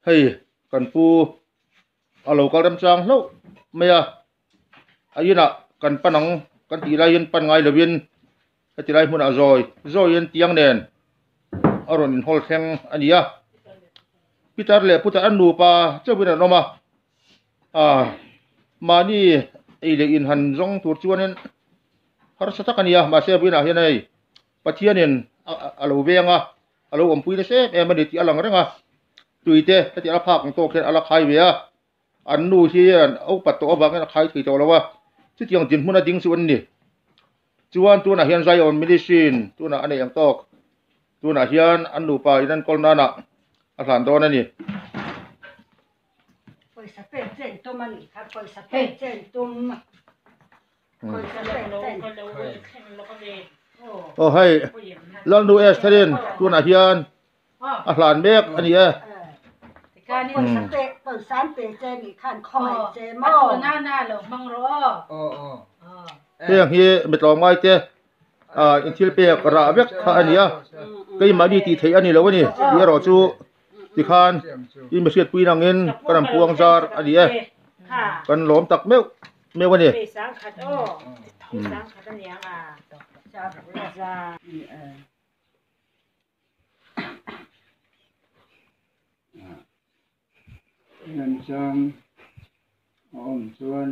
Hei kan pu a lo kal remchang hlauh mai a, a inah kan pan ang kan tih laiin pan ngai lovin heti lai hmunah zawi zawiin tiang nen a rawn inhawl thleng a ni a. Pitar leh putar an nupa chauhin an awm a, ah mahni ei leh in han zawng tur chuanin harsa tak a ni a, mahse vawiinah hian hei Pathianin a lo veng a. A lo awmpui nasa em em a ni tih a lang reng a, tuite heti a la phak ang tawk hian a la khai ve a, an nu hian a upat tawh avangin a khai thei tawh lo a, chutiang dinhmun a ding chu an ni. Chuan tunah hian Zion Ministry-in tunah a neih ang tawk, tunah hian an nupa in an kawl nanah a hlan dawn a ni. Pawisa pek chen tum a nih kha, pawisa pek chen tum. Aw hei Lalnu Estherin tunah hian a hlan mek a ni e. Heng hi mi tlawmngai te ah in thil pek rah vek kha a ni a, keimahni tih theih a ni lo a ni tih erawh chu tikhan i mi hriatpui nangin ka rawn puang zar a ni e, kan lawm tak meuh. Meuh a ni. Remchang a awm chuan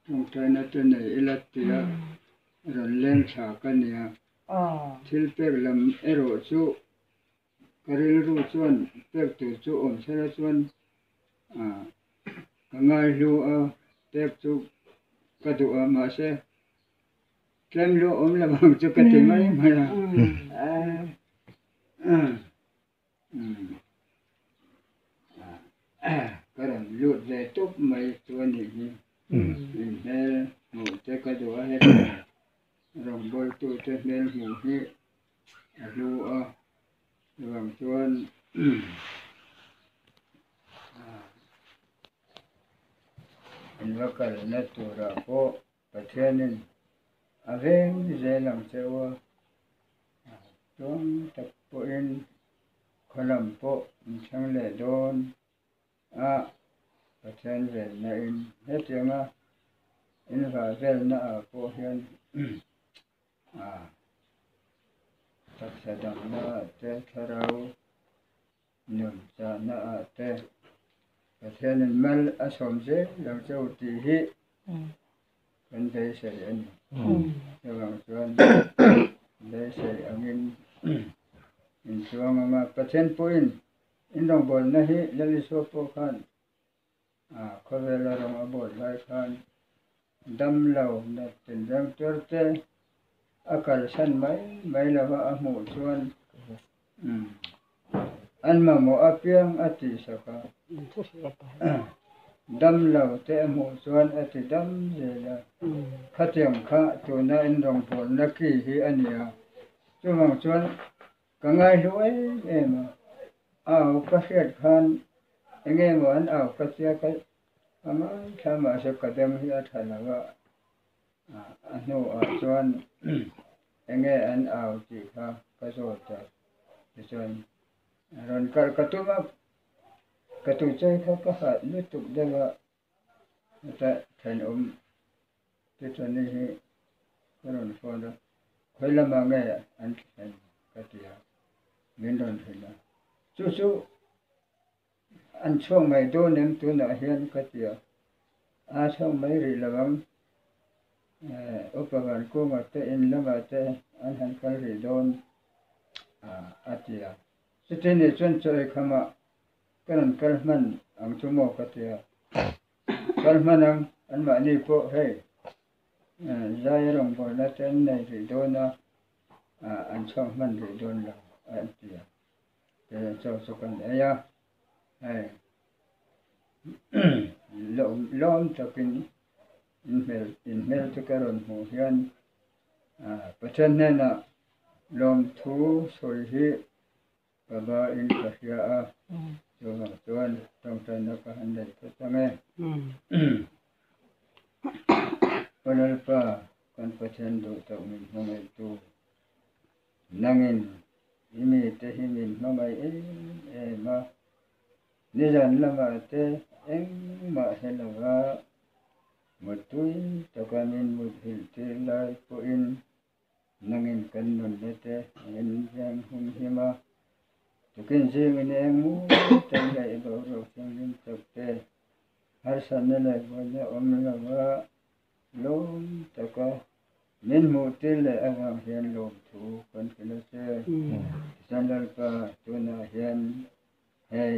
tawngtaina te nei ila tia rawn leng thla ka nia. Thil pek lam erawh chu Ka rilru chuan pek tur chu awm sela chuan ka ngaihlu a, pek chu ka duh a, mahse tlem lu awm lo ang chu ka ti mai mai a. Ka rawn lut ve tawp mai chu a nih hi. Hmel hmuh te ka duh a, hetiang rawngbawltute hmel hmuh hi a hlu a chuvang chuan in va kalna turah pawh Pathianin a veng zel ang che u a chuang tak pawhin khaw lam pawh in thleng leh dawn a Pathian venna in hetianga in vah velna ah pawh hian. A taksa damna ah te thlarau nun chahna ah te Pathianin mal a sawm zel lo che u tih hi kan beisei a ni. Chuvang chuan beisei angin inchuang anga Pathian pawhin in rawngbawlna hi Lal Isua pawh khan A khawvela rawng a bawl lai khan damlo na tinreng tur te a kalsan mai mai lova a hmuh chuan an mamawh apiang a tihsak a, damlo te a hmuh chuan a ti dam zel a, khatiang kha tuna in rawngbawlna ki hi a ni a, chuvang chuan Ka ngaihlu em em a, au ka hriat khan enge maw an au ka tia ka ka ngaithla mahse ka dam hi a tha lo a, a hnuah chuan enge an au tih kha ka zawt a, tichuan rawn kalh ka tum a, ka tuichawi kha ka hat lutuk deuh a. Heta thenawm te chuan hei hi ka rawn phone a, khawi lamah nge an thlen ka ti a, min rawn hrilh a, chu chu an chhuak mai dawn em tunah hian ka ti a, a chhuak mai rih lo ang, upa Vankunga te in lamah te an han kal rih dawn a ti a, chuti nih chuan chaw eikhamah Ka rawn kal hman ang chu maw ka ti a, kal hman ang anmahni pawh hei zai rawngbawlna te an nei rih dawn a, an chhuak hman rih dawn lo an ti a, tichuan chaw chu kan ei a, hei lawm takin inhmel chu ka rawn hmuh hian Pathian hnenah lawmthu sawi hi Ka ba in ka hria a, chuvang chuan tawngtaina ka han nei phawt ang e. Aw Lalpa, kan Pathian duh tawh min hmangaihtu, nangin I mite hi min hmangaih em em a, nizan lamah te engmah hre lova muttui taka min muthilh tir lai pawhin nangin kan nunna te min veng hum him a, tukin zingin eng mawi tak leh i boruak thianghlim tak te harsatna leh buaina awm lova lawm taka min hmuh tir leh avang hian lawmthu kan hrilh a che. Tichuan Lalpa tunah hian hei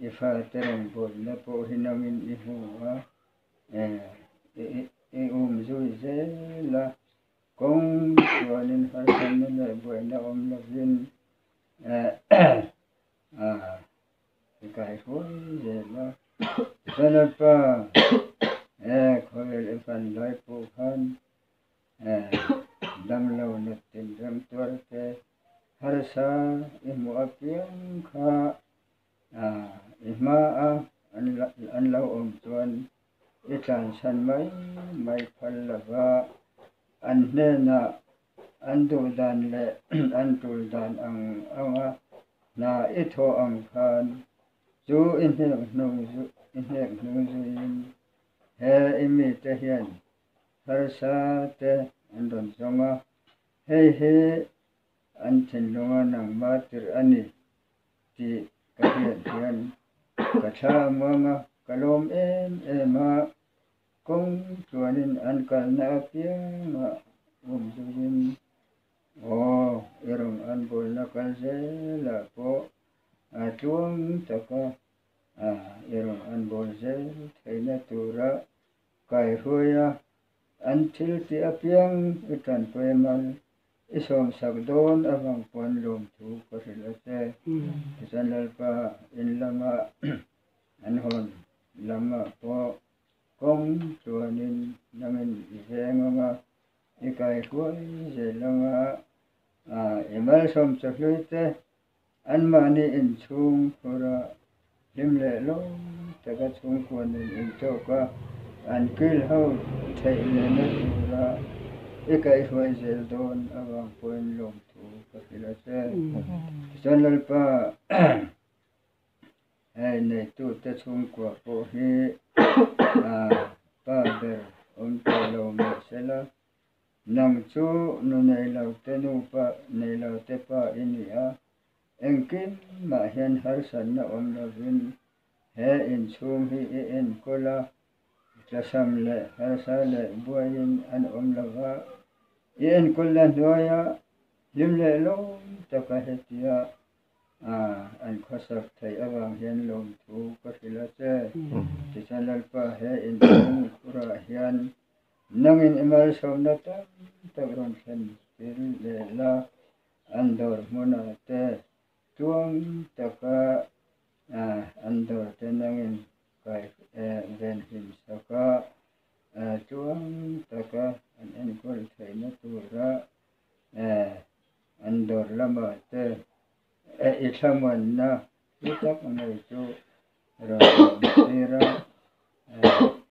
i fate rawngbawlna pawh hi nangin i hmu a, i um zui zel a, kawng chuanin harsatna leh buaina awm lovin I kai hruai zel a, Tichuan Lalpa, he khawvel i fan lai pawh khan damlo nat tinreng tuar te harsa i hmuh apiang kha i hma a an lo awm chuan i tlansan mai mai phal lova an hnenah an duh dan leh an tul dan ang anga hna i thawh ang khan chu i hnek hnung i hnek hnung zuiin he i mite hian harsa te an rawn zawng a, hei hi an thinlunga nangmah tirh a ni tih ka hriat hian ka thla a muang a, ka lawm em em a, kawng chuanin an kalna apiangah um zuiin Aw, i rawn an bawlna kal zelah pawh a tluang taka i rawn an bawl zel theihna tura kaihruai a, an thil tih apiang i tanpui mal i sawmsak dawn avang pawn lawmthu ka hrilh a che. Tichuan Lalpa in lama an hawn lamah pawh kawng chuanin nangin i veng ang a, I kaihruai zel anga i malsawm chawhlui te anmahni inchhung khura hlim leh lawm taka chhungkua nen intawk a, an kil ho theih lehna tura i kaihruai zel dawn avang pawhin lawmthu ka hrilh a che. Tichuan Lalpa hei neitute chhungkua pawh hi pa ber awm tawh lo mahsela nang chu nu nei lo te nupa nei lo te pa i ni a, engkim mah hian harsatna awm lovin he inchhung hi i enkawl a, tlasam leh harsa leh buaiin an awm lova, i enkawlna hnuaia hlim leh lawm taka hetia an khawsak theih avang hian lawmthu ka hrilh a che. Tichuan Lalpa he inchhung khurah hian nangin i malsawmna tam tak rawn thlen tir leh la, an dawr hmunah te tuang taka an dawr te nangin kai venhim sak a, tuang taka an enkawl theihna tura An dawr lamah te i thlamuanna hlu tak mai chu rawn awm tir a.